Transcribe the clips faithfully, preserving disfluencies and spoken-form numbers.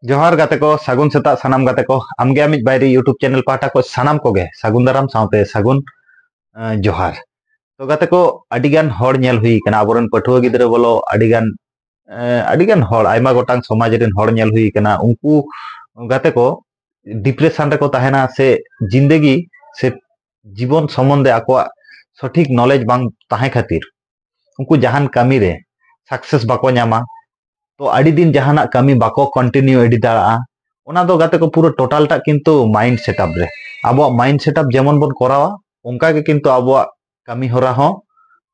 ᱡᱚᱦᱟᱨ ᱜᱟᱛᱮ ᱠᱚ, ᱥᱟᱹᱜᱩᱱ ᱥᱮᱛᱟᱜ ᱥᱟᱱᱟᱢ ᱜᱟᱛᱮ ᱠᱚ᱾ ᱟᱢᱜᱮ ᱟᱢᱤᱡ ᱵᱟᱭᱨᱤ YouTube ᱪᱮᱱᱮᱞ ᱯᱟᱦᱴᱟ ᱠᱷᱚᱱ ᱥᱟᱱᱟᱢ ᱠᱚᱜᱮ ᱥᱟᱹᱜᱩᱱ ᱫᱟᱨᱟᱢ ᱥᱟᱶᱛᱮ ᱥᱟᱹᱜᱩᱱ, ᱮᱸ, ᱡᱚᱦᱟᱨ᱾ ᱛᱚ ᱜᱟᱛᱮ ᱠᱚ, ᱟᱹᱰᱤ ᱜᱟᱱ ᱦᱚᱲ ᱧᱮᱞ ᱦᱩᱭ ᱠᱟᱱᱟ, ᱟᱵᱚᱨᱮᱱ ᱯᱟᱹᱴᱷᱩᱣᱟᱹ ᱜᱤᱫᱽᱨᱟᱹ ᱵᱚᱞᱚ, ᱟᱹᱰᱤ ᱜᱟᱱ, ᱮᱸ, ᱟᱹᱰᱤ ᱜᱟᱱ ᱦᱚᱲ, ᱟᱭᱢᱟ ᱜᱚᱴᱟᱝ ᱥᱚᱢᱟᱡᱽ ᱨᱮᱱ ᱦᱚᱲ ᱧᱮᱞ ᱦᱩᱭ ᱠᱟᱱᱟ, ᱩᱱᱠᱩ ᱜᱟᱛᱮ ᱠᱚ ᱰᱤᱯᱨᱮᱥᱚᱱ ᱨᱮᱠᱚ ᱛᱟᱦᱮᱱᱟ ᱥᱮ ᱡᱤᱱᱫᱮᱜᱤ ᱥᱮ ᱡᱤᱵᱚᱱ ᱥᱚᱢᱵᱚᱱᱫᱷᱮ ᱟᱠᱚᱣᱟᱜ ᱥᱚᱴᱷᱤᱠ ᱱᱚᱞᱮᱡᱽ ᱵᱟᱝ ᱛᱟᱦᱮᱸ ᱠᱷᱟᱹᱛᱤᱨ ᱩᱱᱠᱩ ᱡᱟᱦᱟᱱ ᱠᱟᱹᱢᱤ ᱨᱮ ᱥᱟᱠᱥᱮᱥ ᱵᱟᱠᱚ ᱧᱟᱢᱟ᱾ ᱛᱚ ᱟᱹᱰᱤ ᱫᱤᱱ ᱡᱟᱦᱟᱱᱟᱜ ᱠᱟᱹᱢᱤ ᱵᱟᱠᱚ ᱠᱚᱱᱴᱤᱱᱤᱭᱩ ᱤᱫᱤ ᱫᱟᱲᱮᱭᱟᱜᱼᱟ᱾ ᱚᱱᱟ ᱫᱚ ᱜᱟᱛᱮ ᱠᱚ ᱯᱩᱨᱟᱹ ᱴᱳᱴᱟᱞ ᱴᱟᱜ ᱠᱤᱱᱛᱩ ᱢᱟᱭᱤᱱᱰ ᱥᱮᱴᱟᱯ ᱨᱮ, ᱟᱵᱚᱣᱟᱜ ᱢᱟᱭᱤᱱᱰ ᱥᱮᱴᱟᱯ ᱡᱮᱢᱚᱱ ᱵᱚᱱ ᱠᱚᱨᱟᱣᱟ, ᱚᱱᱠᱟ ᱜᱮ ᱠᱤᱱᱛᱩ ᱟᱵᱚᱣᱟᱜ ᱠᱟᱹᱢᱤ ᱦᱚᱨᱟ ᱦᱚᱸ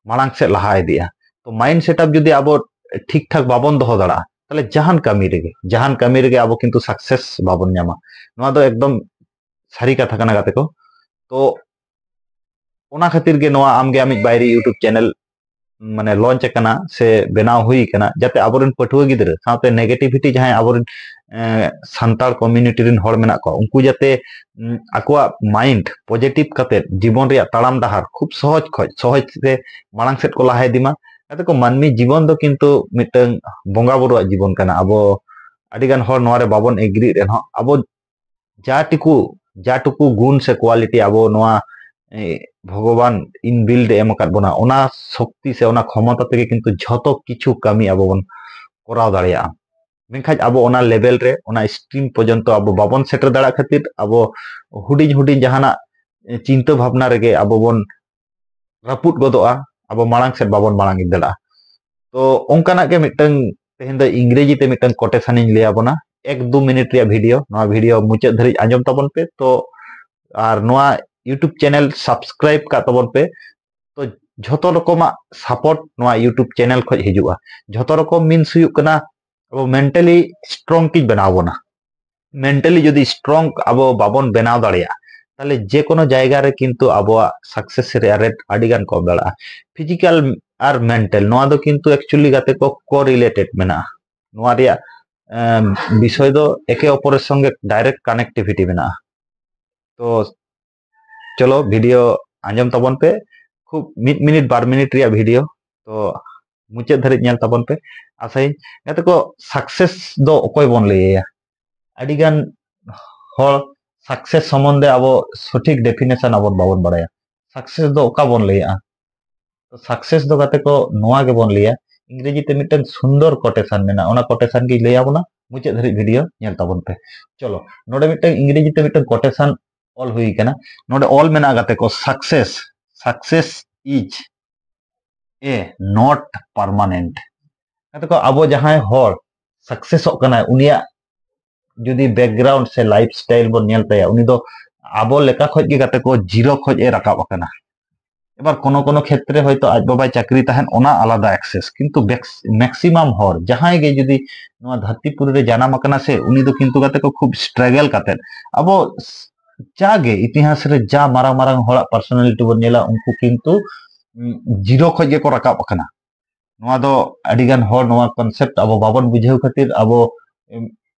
ᱢᱟᱲᱟᱝ ᱥᱮᱫ ᱞᱟᱦᱟ ᱤᱫᱤᱜᱼᱟ᱾ ᱛᱚ ᱢᱟᱭᱤᱱᱰ ᱥᱮᱴᱟᱯ ᱡᱩᱫᱤ ᱟᱵᱚ ᱴᱷᱤᱠ ᱴᱷᱟᱠ ᱵᱟᱵᱚᱱ ᱫᱚᱦᱚ ᱫᱟᱲᱮᱭᱟᱜᱼᱟ, ᱛᱟᱦᱚᱞᱮ ᱡᱟᱦᱟᱱ ᱠᱟᱹᱢᱤ ᱨᱮᱜᱮ, ᱡᱟᱦᱟᱱ ᱠᱟᱹᱢᱤ ᱨᱮᱜᱮ ᱟᱵᱚ ᱠᱤᱱᱛᱩ ᱥᱟᱠᱥᱮᱥ ᱵᱟᱵᱚᱱ ᱧᱟᱢᱟ᱾ ᱱᱚᱣᱟ ᱫᱚ ᱮᱠᱫᱚᱢ ᱥᱟᱹᱨᱤ ᱠᱟᱛᱷᱟ ᱠᱟᱱᱟ ᱜᱟᱛᱮ ᱠᱚ᱾ ᱛᱚ ᱚᱱᱟ ᱠᱷᱟᱹᱛᱤᱨ ᱜᱮ ᱱᱚᱣᱟ ᱟᱢᱜᱮ ᱟᱢᱤᱡ ᱵᱟᱭᱨᱤ YouTube ᱪᱮᱱᱮᱞ ᱢᱟᱱᱮ ᱞᱚᱧᱪ ᱟᱠᱟᱱᱟ ᱥᱮ ᱵᱮᱱᱟᱣ ᱦᱩᱭ ᱟᱠᱟᱱᱟ, ᱡᱟᱛᱮ ᱟᱵᱚᱨᱮᱱ ᱯᱟᱹᱴᱷᱩᱣᱟᱹ ᱜᱤᱫᱽᱨᱟᱹ ᱥᱟᱶᱛᱮ ᱱᱮᱜᱮᱴᱤᱵᱷᱤᱴᱤ ᱡᱟᱦᱟᱸᱭ ᱟᱵᱚᱨᱮᱱ, ᱮᱸ, ᱥᱟᱱᱛᱟᱲ ᱠᱚᱢᱤᱭᱩᱱᱤᱴᱤ ᱨᱮᱱ ᱦᱚᱲ ᱢᱮᱱᱟᱜ ᱠᱚᱣᱟ, ᱩᱱᱠᱩ ᱡᱟᱛᱮ, ᱩᱸ, ᱟᱠᱚᱣᱟᱜ ᱢᱟᱭᱤᱱᱰ ᱯᱚᱡᱤᱴᱤᱵᱷ ᱠᱟᱛᱮ ᱡᱤᱵᱚᱱ ᱨᱮᱭᱟᱜ ᱛᱟᱲᱟᱢ ᱰᱟᱦᱟᱨ ᱠᱷᱩᱵ ᱥᱚᱦᱚᱡ ᱠᱷᱚᱡ ᱥᱚᱦᱚᱡ ᱛᱮ ᱢᱟᱲᱟᱝ ᱥᱮᱫ ᱠᱚ ᱞᱟᱦᱟ ᱤᱫᱤ ᱢᱟ᱾ ᱡᱟᱛᱮ ᱠᱚ, ᱢᱟᱹᱱᱢᱤ ᱡᱤᱵᱚᱱ ᱫᱚ ᱠᱤᱱᱛᱩ ᱢᱤᱫᱴᱟᱝ ᱵᱚᱸᱜᱟ ᱵᱩᱨᱩᱣᱟᱜ ᱡᱤᱵᱚᱱ ᱠᱟᱱᱟ᱾ ᱟᱵᱚ ᱟᱹᱰᱤ ᱜᱟᱱ ᱦᱚᱲ ᱱᱚᱣᱟ ᱨᱮ ᱵᱟᱵᱚᱱ ᱮᱜᱽᱨᱤᱜ ᱨᱮᱦᱚᱸ, ᱟᱵᱚ ᱡᱟ ᱴᱩᱠᱩ, ᱡᱟ ᱴᱩᱠᱩ ᱜᱩᱱ ᱥᱮ ᱠᱳᱣᱟᱞᱤᱴᱤ ᱟᱵᱚ ᱱᱚᱣᱟ, ᱮ, ᱵᱷᱚᱜᱚᱵᱟᱱ ᱤᱱᱵᱤᱞᱰ ᱮ ᱮᱢ ᱟᱠᱟᱫ ᱵᱚᱱᱟ, ᱚᱱᱟ ᱥᱚᱠᱛᱤ ᱥᱮ ᱚᱱᱟ ᱠᱷᱚᱢᱚᱛᱟ ᱛᱮᱜᱮ ᱠᱤᱱᱛᱩ ᱡᱷᱚᱛᱚ ᱠᱤᱪᱷᱩ ᱠᱟᱹᱢᱤ ᱟᱵᱚ ᱵᱚᱱ ᱠᱚᱨᱟᱣ ᱫᱟᱲᱮᱭᱟᱜᱼᱟ᱾ ᱢᱮᱱᱠᱷᱟᱱ ᱟᱵᱚ ᱚᱱᱟ ᱞᱮᱵᱮᱞ ᱨᱮ, ᱚᱱᱟ ᱥᱴᱨᱤᱢ ᱯᱚᱨᱡᱚᱱᱛᱚ ᱟᱵᱚ ᱵᱟᱵᱚᱱ ᱥᱮᱴᱮᱨ ᱫᱟᱲᱮᱭᱟᱜ ᱠᱷᱟᱹᱛᱤᱨ ᱟᱵᱚ ᱦᱩᱰᱤᱧ ᱦᱩᱰᱤᱧ ᱡᱟᱦᱟᱱᱟᱜ, ᱮ, ᱪᱤᱱᱛᱟᱹ ᱵᱷᱟᱵᱽᱱᱟ ᱨᱮᱜᱮ ᱟᱵᱚ ᱵᱚᱱ ᱨᱟᱹᱯᱩᱫ ᱜᱚᱫᱚᱜᱼᱟ, ᱟᱵᱚ ᱢᱟᱲᱟᱝ ᱥᱮᱫ ᱵᱟᱵᱚᱱ ᱢᱟᱲᱟᱝ ᱤᱫᱤ ᱫᱟᱲᱮᱭᱟᱜᱼᱟ᱾ ᱛᱚ ᱚᱱᱠᱟᱱᱟᱜ ᱜᱮ ᱢᱤᱫᱴᱟᱝ ᱛᱮᱦᱮᱧ ᱫᱚ ᱤᱝᱨᱮᱡᱤ ᱛᱮ ᱢᱤᱫᱴᱟᱝ ᱠᱚᱴᱮᱥᱚᱱ ᱤᱧ ᱞᱟᱹᱭ ᱟᱵᱚᱱᱟ, ᱮᱠ ᱫᱩ ᱢᱤᱱᱤᱴ ᱨᱮᱭᱟᱜ ᱵᱷᱤᱰᱤᱭᱳ᱾ ᱱᱚᱣᱟ ᱵᱷᱤᱰᱤᱭᱳ ᱢᱩᱪᱟᱹᱫ ᱫᱷᱟᱹᱨᱤᱡ ᱟᱸᱡᱚᱢ ᱛᱟᱵᱚᱱ ᱯᱮ᱾ ᱛᱚ ᱟᱨ ᱱᱚᱣᱟ YouTube ᱪᱮᱱᱮᱞ ᱥᱟᱵᱥᱠᱨᱟᱭᱤᱵ ᱠᱟᱜ ᱛᱟᱵᱚᱱ ᱯᱮ᱾ ᱛᱚ ᱡᱷᱚᱛᱚ ᱨᱚᱠᱚᱢᱟᱜ ᱥᱟᱯᱳᱨᱴ ᱱᱚᱣᱟ YouTube ᱪᱮᱱᱮᱞ ᱠᱷᱚᱱ ᱦᱤᱡᱩᱜᱼᱟ᱾ ᱡᱷᱚᱛᱚ ᱨᱚᱠᱚᱢ ᱢᱤᱱᱥ ᱦᱩᱭᱩᱜ ᱠᱟᱱᱟ ᱟᱵᱚ ᱢᱮᱱᱴᱟᱞᱤ ᱥᱴᱨᱚᱝ ᱠᱤᱱ ᱵᱮᱱᱟᱣ ᱵᱚᱱᱟ᱾ ᱢᱮᱱᱴᱟᱞᱤ ᱡᱩᱫᱤ ᱥᱴᱨᱚᱝ ᱟᱵᱚ ᱵᱟᱵᱚᱱ ᱵᱮᱱᱟᱣ ᱫᱟᱲᱮᱭᱟᱜᱼᱟ, ᱛᱟᱦᱚᱞᱮ ᱡᱮ ᱠᱳᱱᱳ ᱡᱟᱭᱜᱟ ᱨᱮ ᱠᱤᱱᱛᱩ ᱟᱵᱚᱣᱟᱜ ᱥᱟᱠᱥᱮᱥ ᱨᱮᱭᱟᱜ ᱨᱮᱴ ᱟᱹᱰᱤ ᱜᱟᱱ ᱠᱚᱢ ᱫᱟᱲᱮᱭᱟᱜᱼᱟ᱾ ᱯᱷᱤᱡᱤᱠᱟᱞ ᱟᱨ ᱢᱮᱱᱴᱟᱞ, ᱱᱚᱣᱟ ᱫᱚ ᱠᱤᱱᱛᱩ ᱮᱠᱪᱩᱭᱮᱞᱤ ᱜᱟᱛᱮ ᱠᱚ ᱠᱳᱨᱤᱞᱮᱴᱮᱰ ᱢᱮᱱᱟᱜᱼᱟ᱾ ᱱᱚᱣᱟ ᱨᱮᱭᱟᱜ, ᱮᱢ, ᱵᱤᱥᱚᱭ ᱫᱚ ᱮᱠᱮ ᱚᱯᱚᱨᱮᱨ ᱥᱚᱸᱜᱮ ᱰᱟᱭᱨᱮᱠᱴ ᱠᱟᱱᱮᱠᱴᱤᱵᱷᱤᱴᱤ ᱢᱮᱱᱟᱜᱼᱟ᱾ ᱛᱚ ᱪᱚᱞᱚ ᱵᱷᱤᱰᱤᱭᱳ ᱟᱸᱡᱚᱢ ᱛᱟᱵᱚᱱ ᱯᱮ, ᱠᱷᱩᱵ ᱢᱤᱫ ᱢᱤᱱᱤᱴ ᱵᱟᱨ ᱢᱤᱱᱤᱴ ᱨᱮᱭᱟᱜ ᱵᱷᱤᱰᱤᱭᱳ᱾ ᱛᱚ ᱢᱩᱪᱟᱹᱫ ᱫᱷᱟᱹᱨᱤᱡ ᱧᱮᱞ ᱛᱟᱵᱚᱱ ᱯᱮ᱾ ᱟᱥᱟᱭᱟᱹᱧ ᱜᱟᱛᱮ ᱠᱚ, ᱥᱟᱠᱥᱮᱥ ᱫᱚ ᱚᱠᱚᱭ ᱵᱚᱱ ᱞᱟᱹᱭ ᱟᱭᱟ? ᱟᱹᱰᱤᱜᱟᱱ ᱦᱚᱲ ᱥᱟᱠᱥᱮᱥ ᱥᱚᱢᱚᱱᱫᱷᱮ ᱟᱵᱚ ᱥᱚᱴᱷᱤᱠ ᱰᱮᱯᱷᱤᱱᱮᱥᱚᱱ ᱟᱵᱚᱱ ᱵᱟᱵᱚᱱ ᱵᱟᱲᱟᱭᱟ᱾ ᱥᱟᱠᱥᱮᱥ ᱫᱚ ᱚᱠᱟ ᱵᱚᱱ ᱞᱟᱹᱭᱟᱜᱼᱟ? ᱛᱚ ᱥᱟᱠᱥᱮᱥ ᱫᱚ ᱜᱟᱛᱮ ᱠᱚ ᱱᱚᱣᱟ ᱜᱮᱵᱚᱱ ᱞᱟᱹᱭᱟ, ᱤᱝᱨᱮᱡᱤ ᱛᱮ ᱢᱤᱫᱴᱟᱝ ᱥᱩᱱᱫᱚᱨ ᱠᱚᱴᱮᱥᱟᱱ ᱢᱮᱱᱟᱜᱼᱟ, ᱚᱱᱟ ᱠᱚᱴᱮᱥᱟᱱ ᱜᱤᱧ ᱞᱟᱹᱭ ᱟᱵᱚᱱᱟ, ᱢᱩᱪᱟᱹᱫ ᱫᱷᱟᱹᱨᱤᱡ ᱵᱷᱤᱰᱤᱭᱳ ᱧᱮᱞ ᱛᱟᱵᱚᱱ ᱯᱮ᱾ ᱪᱚᱞᱚ, ᱱᱚᱰᱮ ᱢᱤᱫᱴᱟᱝ ᱤᱝᱨᱮᱡᱤ ᱛᱮ ᱢᱤᱫᱴᱟᱝ ᱠᱚᱴᱮᱥᱟᱱ ᱚᱞ ᱦᱩᱭ ᱠᱟᱱᱟ᱾ ᱱᱚᱰᱮ ᱚᱞ ᱢᱮᱱᱟᱜᱼᱟ ᱜᱟᱛᱮ ᱠᱚ, success success is a not permanent᱾ ᱜᱟᱛᱮ ᱠᱚ, ᱟᱵᱚ ᱡᱟᱦᱟᱸᱭ ᱦᱚᱲ ᱥᱟᱠᱥᱮᱥᱚᱜ ᱠᱟᱱᱟᱭ, ᱩᱱᱤᱭᱟᱜ ᱡᱩᱫᱤ ᱵᱮᱠᱜᱨᱟᱣᱩᱱᱰ ᱥᱮ ᱞᱟᱭᱤᱯᱷ ᱥᱴᱟᱭᱤᱞ ᱵᱚᱱ ᱧᱮᱞ ᱛᱟᱭᱟ, ᱩᱱᱤ ᱫᱚ ᱟᱵᱚ ᱞᱮᱠᱟ ᱠᱷᱚᱡ ᱜᱮ ᱜᱟᱛᱮ ᱠᱚ ᱡᱤᱨᱳ ᱠᱷᱚᱡ ᱮ ᱨᱟᱠᱟᱵ ᱟᱠᱟᱱᱟ᱾ ᱮᱵᱟᱨ ᱠᱳᱱᱳ ᱠᱳᱱᱳ ᱠᱷᱮᱛᱨᱮ ᱦᱚᱭᱛᱳ ᱟᱡ ᱵᱟᱵᱟᱭ ᱪᱟᱹᱠᱨᱤ ᱛᱟᱦᱮᱸᱱ, ᱚᱱᱟ ᱟᱞᱟᱫᱟ ᱮᱠᱥᱮᱥ, ᱠᱤᱱᱛᱩ ᱢᱮᱠᱥᱤᱢᱟᱢ ᱦᱚᱲ ᱡᱟᱦᱟᱸᱭ ᱜᱮ ᱡᱩᱫᱤ ᱱᱚᱣᱟ ᱫᱷᱟᱹᱨᱛᱤ ᱯᱩᱨᱤ ᱨᱮ ᱡᱟᱱᱟᱢ ᱟᱠᱟᱱᱟ ᱥᱮ, ᱩᱱᱤ ᱫᱚ ᱠᱤᱱᱛᱩ ᱜᱟᱛᱮ ᱠᱚ ᱠᱷᱩᱵ ᱥᱴᱨᱟᱜᱮᱞ ᱠᱟᱛᱮᱫ, ᱟᱵᱚ ᱡᱟᱜᱮ ᱤᱛᱤᱦᱟᱥ ᱨᱮ ᱡᱟ ᱢᱟᱨᱟᱝ ᱢᱟᱨᱟᱝ ᱦᱚᱲᱟᱜ ᱯᱟᱨᱥᱚᱱᱟᱞᱤᱴᱤ ᱵᱚᱱ ᱧᱮᱞᱟ, ᱩᱱᱠᱩ ᱠᱤᱱᱛᱩ ᱡᱤᱨᱳ ᱠᱷᱚᱡ ᱜᱮᱠᱚ ᱨᱟᱠᱟᱵ ᱟᱠᱟᱱᱟ᱾ ᱱᱚᱣᱟ ᱫᱚ ᱟᱹᱰᱤᱜᱟᱱ ᱦᱚᱲ ᱱᱚᱣᱟ ᱠᱚᱱᱥᱮᱯᱴ ᱟᱵᱚ ᱵᱟᱵᱚᱱ ᱵᱩᱡᱷᱟᱹᱣ ᱠᱷᱟᱹᱛᱤᱨ ᱟᱵᱚ, ᱮᱢ,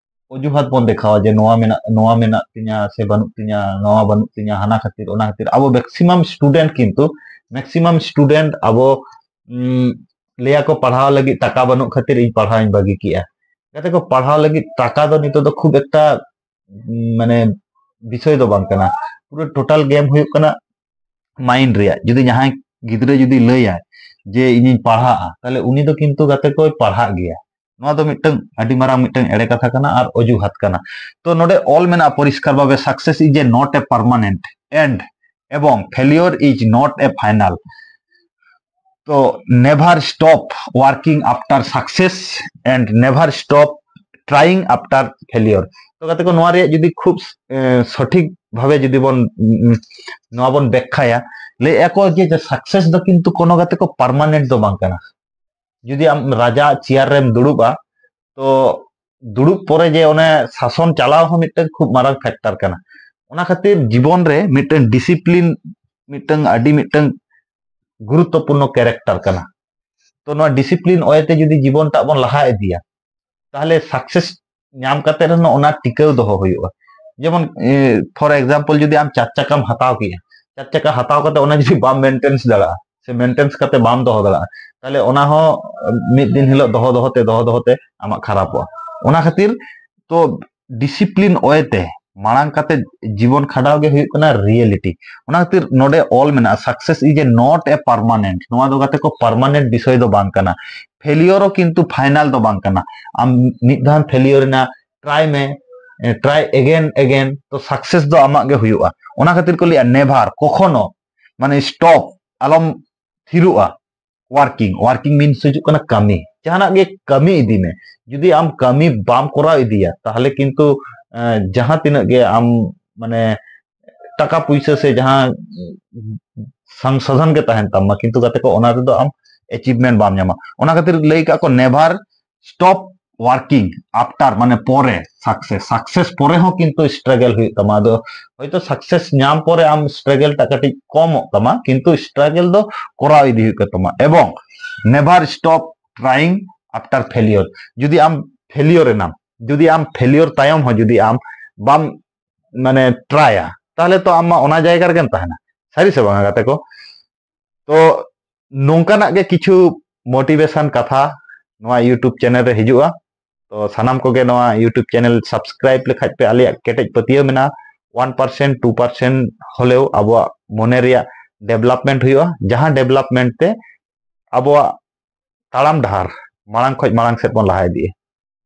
ᱚᱡᱩᱦᱟᱛ ᱵᱚᱱ ᱫᱮᱠᱷᱟᱣᱟ ᱡᱮ ᱱᱚᱣᱟ ᱢᱮᱱᱟᱜ, ᱱᱚᱣᱟ ᱢᱮᱱᱟᱜ ᱛᱤᱧᱟ ᱥᱮ ᱵᱟᱹᱱᱩᱜ ᱛᱤᱧᱟ, ᱱᱚᱣᱟ ᱵᱟᱹᱱᱩᱜ ᱛᱤᱧᱟ, ᱦᱟᱱᱟ ᱠᱷᱟᱹᱛᱤᱨ, ᱚᱱᱟ ᱠᱷᱟᱹᱛᱤᱨ᱾ ᱟᱵᱚ ᱢᱮᱠᱥᱤᱢᱟᱢ ᱥᱴᱩᱰᱮᱱᱴ ᱠᱤᱱᱛᱩ, ᱢᱮᱠᱥᱤᱢᱟᱢ ᱥᱴᱩᱰᱮᱱᱴ ᱟᱵᱚ, ᱩᱢ, ᱞᱟᱹᱭᱟᱠᱚ ᱯᱟᱲᱦᱟᱣ ᱞᱟᱹᱜᱤᱫ ᱴᱟᱠᱟ ᱵᱟᱹᱱᱩᱜ ᱠᱷᱟᱹᱛᱤᱨ ᱤᱧ ᱯᱟᱲᱦᱟᱣ ᱤᱧ ᱵᱟᱹᱜᱤ ᱠᱮᱜᱼᱟ᱾ ᱜᱟᱛᱮ ᱠᱚ, ᱯᱟᱲᱦᱟᱣ ᱞᱟᱹᱜᱤᱫ ᱴᱟᱠᱟ ᱫᱚ ᱱᱤᱛᱚᱜ ᱫᱚ ᱠᱷᱩᱵ ᱮᱠᱴᱟ, ᱩᱢ, ᱢᱟᱱᱮ ᱵᱤᱥᱚᱭ ᱫᱚ ᱵᱟᱝ ᱠᱟᱱᱟ᱾ ᱯᱩᱨᱟᱹ ᱴᱳᱴᱟᱞ ᱜᱮᱢ ᱦᱩᱭᱩᱜ ᱠᱟᱱᱟ ᱢᱟᱭᱤᱱᱰ ᱨᱮᱭᱟᱜ᱾ ᱡᱩᱫᱤ ᱡᱟᱦᱟᱸᱭ ᱜᱤᱫᱽᱨᱟᱹ ᱡᱩᱫᱤ ᱞᱟᱹᱭᱟᱭ ᱡᱮ ᱤᱧᱤᱧ ᱯᱟᱲᱦᱟᱜᱼᱟ, ᱛᱟᱦᱞᱮ ᱩᱱᱤ ᱫᱚ ᱠᱤᱱᱛᱩ ᱜᱟᱛᱮ ᱠᱚᱭ ᱯᱟᱲᱦᱟᱜ ᱜᱮᱭᱟ᱾ ᱱᱚᱣᱟ ᱫᱚ ᱢᱤᱫᱴᱟᱝ ᱟᱹᱰᱤ ᱢᱟᱨᱟᱝ ᱢᱤᱫᱴᱟᱝ ᱮᱲᱮ ᱠᱟᱛᱷᱟ ᱠᱟᱱᱟ ᱟᱨ ᱚᱡᱩᱦᱟᱛ ᱠᱟᱱᱟ᱾ ᱛᱚ ᱱᱚᱰᱮ ᱚᱞ ᱢᱮᱱᱟᱜᱼᱟ ᱯᱚᱨᱤᱥᱠᱟᱨ ᱵᱷᱟᱵᱮ, success is a not a permanent and ᱮᱵᱚᱝ failure is not a final. ᱛᱚ never stop working after success and never stop trying after failure. ᱛᱚ ᱜᱟᱛᱮ ᱠᱚ, ᱱᱚᱣᱟ ᱨᱮᱭᱟᱜ ᱡᱩᱫᱤ ᱠᱷᱩᱵ, ᱮ, ᱥᱚᱴᱷᱤᱠ ᱵᱷᱟᱵᱮ ᱡᱩᱫᱤ ᱵᱚᱱ, ᱩᱢ, ᱱᱚᱣᱟ ᱵᱚᱱ ᱵᱮᱠᱠᱷᱟᱭᱟ, ᱞᱟᱹᱭᱮᱫᱼᱟ ᱠᱚ ᱡᱮ, ᱡᱮ ᱥᱟᱠᱥᱮᱥ ᱫᱚ ᱠᱤᱱᱛᱩ ᱠᱳᱱᱳ ᱜᱟᱛᱮ ᱠᱚ ᱯᱟᱨᱢᱟᱱᱮᱱᱴ ᱫᱚ ᱵᱟᱝ ᱠᱟᱱᱟ᱾ ᱡᱩᱫᱤ ᱟᱢ ᱨᱟᱡᱟ ᱪᱮᱭᱟᱨ ᱨᱮᱢ ᱫᱩᱲᱩᱵᱼᱟ, ᱛᱚ ᱫᱩᱲᱩᱵ ᱯᱚᱨᱮ ᱡᱮ ᱚᱱᱮ ᱥᱟᱥᱚᱱ ᱪᱟᱞᱟᱣ ᱦᱚᱸ ᱢᱤᱫᱴᱟᱝ ᱠᱷᱩᱵ ᱢᱟᱨᱟᱝ ᱯᱷᱮᱠᱴᱟᱨ ᱠᱟᱱᱟ᱾ ᱚᱱᱟ ᱠᱷᱟᱹᱛᱤᱨ ᱡᱤᱵᱚᱱ ᱨᱮ ᱢᱤᱫᱴᱟᱝ ᱰᱤᱥᱤᱯᱞᱤᱱ ᱢᱤᱫᱴᱟᱝ ᱟᱹᱰᱤ ᱢᱤᱫᱴᱟᱝ ᱜᱩᱨᱩᱛᱛᱚᱯᱩᱨᱱᱚ ᱠᱮᱨᱮᱠᱴᱟᱨ ᱠᱟᱱᱟ᱾ ᱛᱚ ᱱᱚᱣᱟ ᱰᱤᱥᱤᱯᱞᱤᱱ ᱚᱭᱮᱛᱮ ᱡᱩᱫᱤ ᱡᱤᱵᱚᱱ ᱴᱟᱜ ᱵᱚᱱ ᱞᱟᱦᱟ ᱤᱫᱤᱭᱟ, ᱛᱟᱦᱞᱮ ᱥᱟᱠᱥᱮᱥ ᱧᱟᱢ ᱠᱟᱛᱮ ᱨᱮᱦᱚᱸ ᱚᱱᱟ ᱴᱤᱠᱟᱹᱣ ᱫᱚᱦᱚ ᱦᱩᱭᱩᱜᱼᱟ᱾ ᱡᱮᱢᱚᱱ, ᱮ, ᱯᱷᱚᱨ ᱮᱠᱡᱟᱢᱯᱚᱞ, ᱡᱩᱫᱤ ᱟᱢ ᱪᱟᱨ ᱪᱟᱠᱟᱢ ᱦᱟᱛᱟᱣ ᱠᱮᱜᱼᱟ, ᱪᱟᱨ ᱪᱟᱠᱟ ᱦᱟᱛᱟᱣ ᱠᱟᱛᱮ ᱚᱱᱟ ᱡᱩᱫᱤ ᱵᱟᱢ ᱢᱮᱱᱴᱮᱱᱥ ᱫᱟᱲᱮᱭᱟᱜᱼᱟ ᱥᱮ ᱢᱮᱱᱴᱮᱱᱥ ᱠᱟᱛᱮ ᱵᱟᱢ ᱫᱚᱦᱚ ᱫᱟᱲᱮᱭᱟᱜᱼᱟ, ᱛᱟᱦᱞᱮ ᱚᱱᱟ ᱦᱚᱸ ᱢᱤᱫ ᱫᱤᱱ ᱦᱤᱞᱳᱜ ᱫᱚᱦᱚ ᱫᱚᱦᱚ ᱛᱮ, ᱫᱚᱦᱚ ᱫᱚᱦᱚ ᱛᱮ ᱟᱢᱟᱜ ᱠᱷᱟᱨᱟᱯᱚᱜᱼᱟ᱾ ᱚᱱᱟ ᱠᱷᱟᱹᱛᱤᱨ ᱛᱚ ᱰᱤᱥᱤᱯᱞᱤᱱ ᱳᱭᱮ ᱛᱮ ᱢᱟᱲᱟᱝ ᱠᱟᱛᱮ ᱡᱤᱵᱚᱱ ᱠᱷᱟᱸᱰᱟᱣ ᱜᱮ ᱦᱩᱭᱩᱜ ᱠᱟᱱᱟ ᱨᱤᱭᱮᱞᱤᱴᱤ᱾ ᱚᱱᱟ ᱠᱷᱟᱹᱛᱤᱨ ᱱᱚᱰᱮ ᱚᱞ ᱢᱮᱱᱟᱜᱼᱟ, success is a not a permanent᱾ ᱱᱚᱣᱟ ᱫᱚ ᱜᱟᱛᱮ ᱠᱚ permanent ᱵᱤᱥᱚᱭ ᱫᱚ ᱵᱟᱝ ᱠᱟᱱᱟ᱾ ᱯᱷᱮᱞᱤᱭᱚᱨ ᱦᱚᱸ ᱠᱤᱱᱛᱩ ᱯᱷᱟᱭᱱᱟᱞ ᱫᱚ ᱵᱟᱝ ᱠᱟᱱᱟ᱾ ᱟᱢ ᱢᱤᱫ ᱫᱷᱟᱣ ᱯᱷᱮᱞᱤᱭᱚᱨ ᱮᱱᱟ, ᱴᱨᱟᱭ ᱢᱮ, ᱴᱨᱟᱭ ᱮᱜᱮᱱ ᱮᱜᱮᱱ, ᱛᱚ ᱥᱟᱠᱥᱮᱥ ᱫᱚ ᱟᱢᱟᱜ ᱜᱮ ᱦᱩᱭᱩᱜᱼᱟ᱾ ᱚᱱᱟ ᱠᱷᱟᱹᱛᱤᱨ ᱠᱚ ᱞᱟᱹᱭᱟ ᱱᱮᱵᱷᱟᱨ, ᱠᱚᱠᱷᱚᱱᱳ ᱢᱟᱱᱮ ᱥᱴᱚᱯ, ᱟᱞᱚᱢ ᱛᱷᱤᱨᱚᱜᱼᱟ᱾ ᱣᱟᱨᱠᱤᱝ, ᱣᱟᱨᱠᱤᱝ ᱢᱤᱱᱥ ᱦᱤᱡᱩᱜ ᱠᱟᱱᱟ ᱠᱟᱹᱢᱤ᱾ ᱡᱟᱦᱟᱱᱟᱜ ᱜᱮ ᱠᱟᱹᱢᱤ ᱤᱫᱤ ᱢᱮ᱾ ᱡᱩᱫᱤ ᱟᱢ ᱠᱟᱹᱢᱤ ᱵᱟᱢ ᱠᱚᱨᱟᱣ ᱤᱫᱤᱭᱟ, ᱛᱟᱦᱚᱞᱮ ᱠᱤᱱᱛᱩ ᱮᱸ, ᱡᱟᱦᱟᱸ ᱛᱤᱱᱟᱹᱜ ᱜᱮ ᱟᱢ ᱢᱟᱱᱮ ᱴᱟᱠᱟ ᱯᱩᱭᱥᱟᱹ ᱥᱮ ᱡᱟᱦᱟᱸ ᱥᱚᱝᱥᱳᱫᱷᱚᱱ ᱜᱮ ᱛᱟᱦᱮᱱ ᱛᱟᱢᱟ, ᱠᱤᱱᱛᱩ ᱜᱟᱛᱮ ᱠᱚ ᱚᱱᱟ ᱨᱮᱫᱚ ᱟᱢ ᱮᱪᱤᱵᱷᱢᱮᱱᱴ ᱵᱟᱢ ᱧᱟᱢᱟ᱾ ᱚᱱᱟ ᱠᱷᱟᱹᱛᱤᱨ ᱞᱟᱹᱭ ᱠᱟᱜ ᱠᱚ never stop working after, ᱢᱟᱱᱮ ᱯᱚᱨᱮ ᱥᱟᱠᱥᱮᱥ, ᱥᱟᱠᱥᱮᱥ ᱯᱚᱨᱮ ᱦᱚᱸ ᱠᱤᱱᱛᱩ ᱥᱴᱨᱟᱜᱮᱞ ᱦᱩᱭᱩᱜ ᱛᱟᱢᱟ᱾ ᱟᱫᱚ ᱦᱚᱭᱛᱳ ᱥᱟᱠᱥᱮᱥ ᱧᱟᱢ ᱯᱚᱨᱮ ᱟᱢ ᱥᱴᱨᱟᱜᱮᱞ ᱴᱟ ᱠᱟᱹᱴᱤᱡ ᱠᱚᱢᱚᱜ ᱛᱟᱢᱟ, ᱠᱤᱱᱛᱩ ᱥᱴᱨᱟᱜᱮᱞ ᱫᱚ ᱠᱚᱨᱟᱣ ᱤᱫᱤ ᱦᱩᱭᱩᱜ ᱛᱟᱢᱟ᱾ ᱮᱵᱚᱝ never stop trying after failure᱾ ᱡᱩᱫᱤ ᱟᱢ ᱯᱷᱮᱞᱤᱭᱚᱨ ᱮᱱᱟᱢ, ᱡᱩᱫᱤ ᱟᱢ ᱯᱷᱮᱞᱤᱭᱚᱨ ᱛᱟᱭᱚᱢ ᱦᱚᱸ ᱡᱩᱫᱤ ᱟᱢ ᱵᱟᱢ ᱢᱟᱱᱮ ᱴᱨᱟᱭᱟ, ᱛᱟᱦᱚᱞᱮ ᱛᱚ ᱟᱢ ᱢᱟ ᱚᱱᱟ ᱡᱟᱭᱜᱟ ᱨᱮᱜᱮᱢ ᱛᱟᱦᱮᱱᱟ᱾ ᱥᱟᱹᱨᱤ ᱥᱮ ᱵᱟᱝᱟ ᱜᱟᱛᱮ ᱠᱚ? ᱛᱚ ᱱᱚᱝᱠᱟᱱᱟᱜ ᱜᱮ ᱠᱤᱪᱷᱩ ᱢᱳᱴᱤᱵᱷᱮᱥᱚᱱ ᱠᱟᱛᱷᱟ ᱱᱚᱣᱟ ᱤᱭᱩᱴᱩᱵᱽ ᱪᱮᱱᱮᱞ ᱨᱮ ᱦᱤᱡᱩᱜᱼᱟ᱾ ᱛᱚ ᱥᱟᱱᱟᱢ ᱠᱚᱜᱮ ᱱᱚᱣᱟ ᱤᱭᱩᱴᱩᱵᱽ ᱪᱮᱱᱮᱞ ᱥᱟᱵᱥᱠᱨᱟᱭᱤᱵ ᱞᱮᱠᱷᱟᱡ ᱯᱮ, ᱟᱞᱮᱭᱟᱜ ᱠᱮᱴᱮᱡ ᱯᱟᱹᱛᱭᱟᱹᱣ ᱢᱮᱱᱟᱜᱼᱟ, ᱚᱣᱟᱱ ᱯᱟᱨᱥᱮᱱᱴ ᱴᱩ ᱯᱟᱨᱥᱮᱱᱴ ᱦᱚᱞᱮᱣ ᱟᱵᱚᱣᱟᱜ ᱢᱚᱱᱮ ᱨᱮᱭᱟᱜ ᱰᱮᱵᱷᱞᱚᱯᱢᱮᱱᱴ ᱦᱩᱭᱩᱜᱼᱟ, ᱡᱟᱦᱟᱸ ᱰᱮᱵᱷᱞᱚᱯᱢᱮᱱᱴ ᱛᱮ ᱟᱵᱚᱣᱟᱜ ᱛᱟᱲᱟᱢ ᱰᱟᱦᱟᱨ ᱢᱟᱲᱟᱝ ᱠᱷᱚᱡ ᱢᱟᱲᱟᱝ ᱥᱮᱫ ᱵᱚᱱ ᱞᱟᱦᱟ ᱤᱫᱤᱜᱼᱟ᱾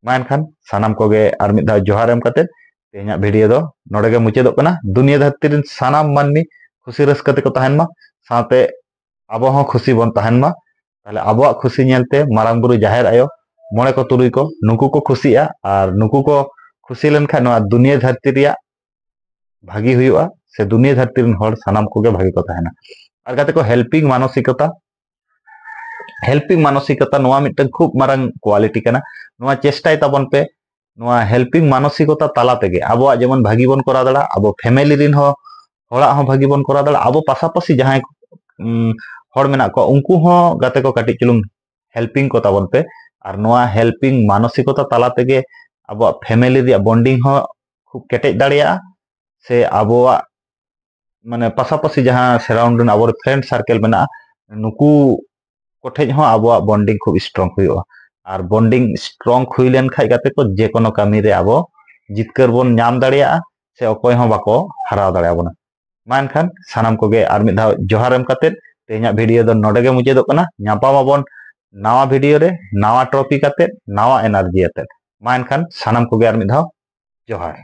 ᱢᱟ ᱮᱱᱠᱷᱟᱱ ᱥᱟᱱᱟᱢ ᱠᱚᱜᱮ ᱟᱨ ᱢᱤᱫ ᱫᱷᱟᱣ ᱡᱚᱦᱟᱨ ᱮᱢ ᱠᱟᱛᱮ ᱛᱮᱦᱮᱧᱟᱜ ᱵᱷᱤᱰᱤᱭᱳ ᱫᱚ ᱱᱚᱰᱮ ᱜᱮ ᱢᱩᱪᱟᱹᱫᱚᱜ ᱠᱟᱱᱟ᱾ ᱫᱩᱱᱤᱭᱟᱹ ᱫᱷᱟᱹᱨᱛᱤ ᱨᱮᱱ ᱥᱟᱱᱟᱢ ᱢᱟᱹᱱᱢᱤ ᱠᱷᱩᱥᱤ ᱨᱟᱹᱥᱠᱟᱹ ᱛᱮᱠᱚ ᱛᱟᱦᱮᱱ ᱢᱟ, ᱥᱟᱶᱛᱮ ᱟᱵᱚ ᱦᱚᱸ ᱠᱷᱩᱥᱤ ᱵᱚᱱ ᱛᱟᱦᱮᱱ ᱢᱟ᱾ ᱛᱟᱦᱞᱮ ᱟᱵᱚᱣᱟᱜ ᱠᱷᱩᱥᱤ ᱧᱮᱞᱛᱮ ᱢᱟᱨᱟᱝ ᱵᱩᱨᱩ, ᱡᱟᱦᱮᱨ ᱟᱭᱳ, ᱢᱚᱬᱮ ᱠᱚ ᱛᱩᱨᱩᱭ ᱠᱚ, ᱱᱩᱠᱩ ᱠᱚ ᱠᱷᱩᱥᱤᱜᱼᱟ, ᱟᱨ ᱱᱩᱠᱩ ᱠᱚ ᱠᱷᱩᱥᱤ ᱞᱮᱱᱠᱷᱟᱱ ᱱᱚᱣᱟ ᱫᱩᱱᱤᱭᱟᱹ ᱫᱷᱟᱹᱨᱛᱤ ᱨᱮᱭᱟᱜ ᱵᱷᱟᱹᱜᱤ ᱦᱩᱭᱩᱜᱼᱟ, ᱥᱮ ᱫᱩᱱᱤᱭᱟᱹ ᱫᱷᱟᱹᱨᱛᱤ ᱨᱮᱱ ᱦᱚᱲ ᱥᱟᱱᱟᱢ ᱠᱚᱜᱮ ᱵᱷᱟᱹᱜᱤ ᱠᱚ ᱛᱟᱦᱮᱱᱟ᱾ ᱟᱨ ᱜᱟᱛᱮ ᱠᱚ, ᱦᱮᱞᱯᱤᱝ ᱢᱟᱱᱚᱥᱤᱠᱚᱛᱟ, ᱦᱮᱞᱯᱤᱝ ᱢᱟᱱᱚᱥᱤᱠᱚᱛᱟ ᱱᱚᱣᱟ ᱢᱤᱫᱴᱟᱝ ᱠᱷᱩᱵ ᱢᱟᱨᱟᱝ ᱠᱣᱟᱞᱤᱴᱤ ᱠᱟᱱᱟ᱾ ᱱᱚᱣᱟ ᱪᱮᱥᱴᱟᱭ ᱛᱟᱵᱚᱱ ᱯᱮ, ᱱᱚᱣᱟ ᱦᱮᱞᱯᱤᱝ ᱢᱟᱱᱚᱥᱤᱠᱚᱛᱟ ᱛᱟᱞᱟ ᱛᱮᱜᱮ ᱟᱵᱚᱣᱟᱜ ᱡᱮᱢᱚᱱ ᱵᱷᱟᱹᱜᱤ ᱵᱚᱱ ᱠᱚᱨᱟᱣ ᱫᱟᱲᱮᱭᱟᱜᱼᱟ, ᱟᱵᱚ ᱯᱷᱮᱢᱮᱞᱤ ᱨᱮᱱ ᱦᱚᱸ, ᱦᱚᱲᱟᱜ ᱦᱚᱸ ᱵᱷᱟᱹᱜᱤ ᱵᱚᱱ ᱠᱚᱨᱟᱣ ᱫᱟᱲᱮᱭᱟᱜᱼᱟ, ᱟᱵᱚ ᱯᱟᱥᱟᱯᱟᱥᱤ ᱡᱟᱦᱟᱸᱭ ᱩᱢ, ᱦᱚᱲ ᱢᱮᱱᱟᱜ ᱠᱚᱣᱟ ᱩᱱᱠᱩ ᱦᱚᱸ ᱜᱟᱛᱮ ᱠᱚ ᱠᱟᱹᱴᱤᱡ ᱪᱩᱞᱩᱝ ᱦᱮᱞᱯᱤᱝ ᱠᱚ ᱛᱟᱵᱚᱱ ᱯᱮ᱾ ᱟᱨ ᱱᱚᱣᱟ ᱦᱮᱞᱯᱤᱝ ᱢᱟᱱᱚᱥᱤᱠᱚᱛᱟ ᱛᱟᱞᱟ ᱛᱮᱜᱮ ᱟᱵᱚᱣᱟᱜ ᱯᱷᱮᱢᱮᱞᱤ ᱨᱮᱭᱟᱜ ᱵᱚᱱᱰᱤᱝ ᱦᱚᱸ ᱠᱷᱩᱵ ᱠᱮᱴᱮᱡ ᱫᱟᱲᱮᱭᱟᱜᱼᱟ, ᱥᱮ ᱟᱵᱚᱣᱟᱜ ᱢᱟᱱᱮ ᱯᱟᱥᱟᱯᱟᱥᱤ ᱡᱟᱦᱟᱸ ᱥᱟᱨᱟᱣᱩᱱᱰᱤᱝ ᱟᱵᱚᱨᱮᱱ ᱯᱷᱨᱮᱱᱰ ᱥᱟᱨᱠᱮᱞ ᱢᱮᱱᱟᱜᱼᱟ, ᱱᱩᱠᱩ ᱠᱚᱴᱷᱮᱡ ᱦᱚᱸ ᱟᱵᱚᱣᱟᱜ ᱵᱚᱱᱰᱤᱝ ᱠᱷᱩᱵ ᱥᱴᱨᱚᱝ ᱦᱩᱭᱩᱜᱼᱟ᱾ ᱟᱨ ᱵᱚᱱᱰᱤᱝ ᱥᱴᱨᱚᱝ ᱦᱩᱭ ᱞᱮᱱᱠᱷᱟᱡ ᱜᱟᱛᱮ ᱠᱚ ᱡᱮᱠᱳᱱᱳ ᱠᱟᱹᱢᱤ ᱨᱮ ᱟᱵᱚ ᱡᱤᱛᱠᱟᱹᱨ ᱵᱚᱱ ᱧᱟᱢ ᱫᱟᱲᱮᱭᱟᱜᱼᱟ, ᱥᱮ ᱚᱠᱚᱭ ᱦᱚᱸ ᱵᱟᱠᱚ ᱦᱟᱨᱟᱣ ᱫᱟᱲᱮᱭᱟᱵᱚᱱᱟ᱾ ᱢᱟ ᱮᱱᱠᱷᱟᱱ ᱥᱟᱱᱟᱢ ᱠᱚᱜᱮ ᱟᱨ ᱢᱤᱫ ᱫᱷᱟᱣ ᱡᱚᱦᱟᱨ ᱮᱢ ᱠᱟᱛᱮᱫ ᱛᱮᱦᱮᱧᱟᱜ ᱵᱷᱤᱰᱤᱭᱳ ᱫᱚ ᱱᱚᱰᱮ ᱜᱮ ᱢᱩᱪᱟᱹᱫᱚᱜ ᱠᱟᱱᱟ᱾ ᱧᱟᱯᱟᱢ ᱟᱵᱚᱱ ᱱᱟᱣᱟ ᱵᱷᱤᱰᱤᱭᱳ ᱨᱮ, ᱱᱟᱣᱟ ᱴᱚᱯᱤᱠ ᱟᱛᱮᱫ, ᱱᱟᱣᱟ ᱮᱱᱟᱨᱡᱤ ᱟᱛᱮᱫ᱾ ᱢᱟ ᱮᱱᱠᱷᱟᱱ ᱥᱟᱱᱟᱢ ᱠᱚᱜᱮ ᱟᱨ ᱢᱤᱫ ᱫᱷᱟᱣ ᱡᱚᱦᱟᱨ᱾